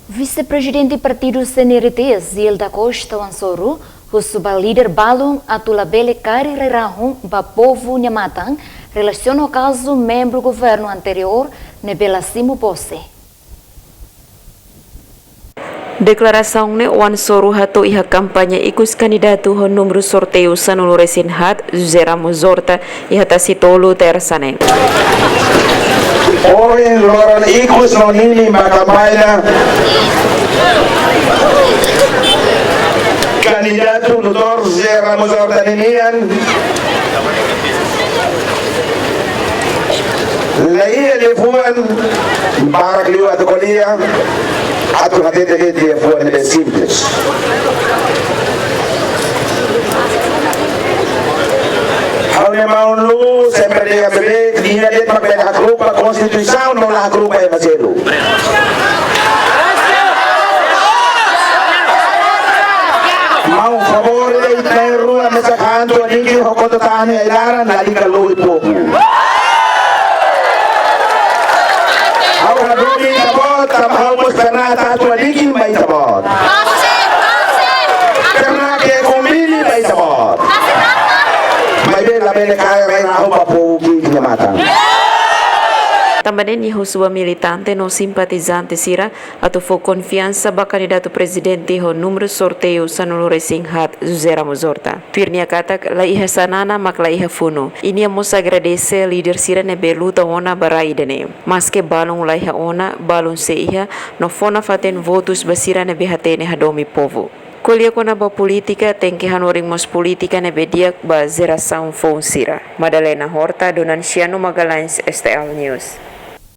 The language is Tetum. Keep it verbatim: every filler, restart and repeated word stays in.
Vise-Prezidente Partidu C N R T, Zil da Costa Wansoru, husu ba líder balun atu labele kaer rai-rahun ba povu nia matan, relasiona ho kazu membru governu anteriór ne'ebé la simu pose. Deklarasaun ne'e Wansoru hato'o iha kampaña ikus kandidatu ho númeru sorteiu sanulu-resin-haat, José Ramos Horta, iha Tasitolu, Tersa ne'e. Ohin loron ikus no ninin ba kampaña kandidatu doutór José Ramos Horta ninian, la iha liafuan barak liu atu ko'alia, atu hatete de'it liafuan ne'ebé simples. Ha'u-nia maun Lu sempre dehan beibeik, nia de'it mak bele hakru'uk ba Konstituisaun, no la hakru'uk ba ema seluk. Maun, favór ita na'in-rua mesak han tua-niki ho koto tan iha ai-laran, lalika lui povu. Ha'u hadomi ita-boot, tanba ha'u mós pernah atu tua-niki mai ita-boot. Pernah ke kombini mai ita-boot. Maibé labele kaer rai-rahun ba povu ki'ik nia matan. Tanba ne'e nia husu ba militante no simpatizante sira atu fó konfiansa ba kandidatu prezidente ho númeru sorteiu sanulu-resin-haat, José Ramos Horta. Tuir nia katak, la iha sanana mak la iha funu. I nia mós agradese líder sira ne'ebé luta ona ba rai ida-ne'e. Maske balun la iha ona, balun sei iha, no fó nafatin votus ba sira ne'ebé hatene hadomi povu. Ko'alia kona-ba polítika, tenke hanorin mós polítika ne'ebé di'ak ba jerasaun foun sira. Madalena Horta, Donanciano Magalhães, S T L News.